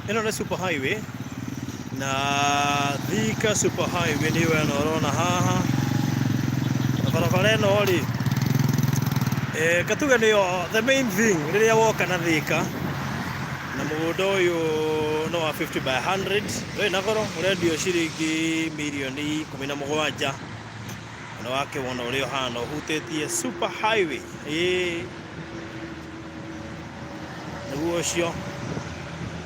Ĩno nĩ super highway na Thika super highway nĩyo ĩno ũrona haha. Na barabara ĩno rĩ, katuge nĩyo the main thing rĩrĩa woka na Thika. Na mũgũnda ũyũ nĩ wa 50 by 100, ndũrĩ na goro, ũrendio ciringi mirioni 17. Na nĩ wakĩwona ũrĩa ũhana ũhutĩtie super highway. Ĩĩ. Nĩguo ũcio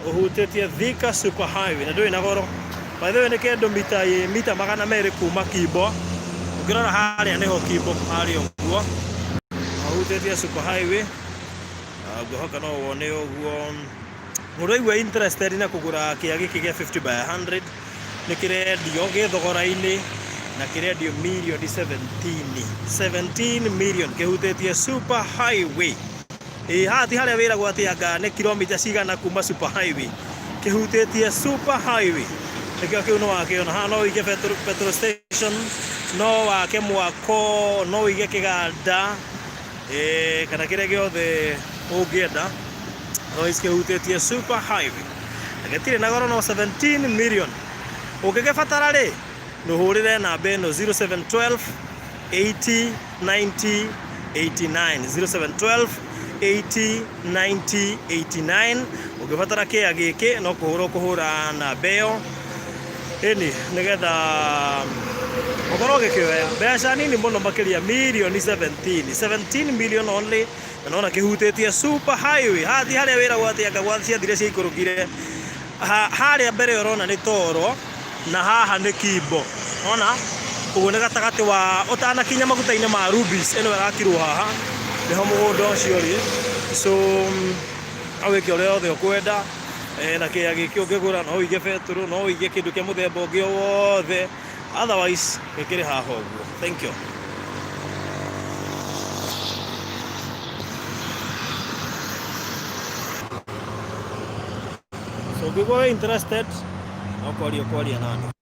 ũhutĩtie Thika Super Highway na ndũrĩ na goro. By the way nĩ kĩndũ mita mita 200 kuma Kimbo. Ũngĩrora harĩa nĩho Kimbo harĩa ũguo. Ũhutĩtie Super Highway. Ngwĩhoka no wone ũguo. Mũndũ aigua interested na kũgũra kĩa gĩkĩ gĩa 50 by 100 nĩ kĩrendio gĩ thogora-inĩ na kĩrendio mirioni 17. 17 million kĩhutĩtie Super Highway. Ĩĩ haha ti harĩa wĩragwo atĩ anga nĩ kilomita cigana kuma super highway. Kĩhutĩtie super highway. Nĩkĩo kĩu nĩ wakĩona. Haha no ũige petrol, petrol station, no wake mwako, no ũige kĩganda, ĩĩ kana kĩrĩa gĩothe ũngĩenda. Otherwise kĩhutĩtie super highway. Na gĩtirĩ na goro no 17 million. Ũngĩgĩbatara rĩ, nũhũrĩre namba ĩno 0712 80 90 89 0712 80 90 89. Ũngĩbatara kĩa gĩkĩ no kũhũra ũkũhũra namba ĩyo ĩni nĩgetha ũkorwo ũgĩkĩoya mbeca nini mũno makĩria mirioni 17 17 million only. Na nona kĩhutĩtie super highway. Haha ti harĩa wĩragwo atĩ anga gwa ciathire ciaikũrũkire. Harĩa mbere ũrona nĩ toro na haha nĩ Kimbo. Ona ũguo nĩ gatagatĩ wa ũtanakinya maguta-inĩ ma Rubis ĩno ĩrakirwo haha nĩho mũgũnda ũcio ũrĩ. So no wĩke ũrĩa wothe ũkwenda na kĩea gĩkĩ ũngĩgũra no ũige betũrũ, no ũige kĩndũ kĩa mũthemba ũngĩ o wothe. Otherwise gĩkĩrĩ haha ũguo. Thank you. So ũngĩkorwo wĩ interested no kwaria kwaria nani.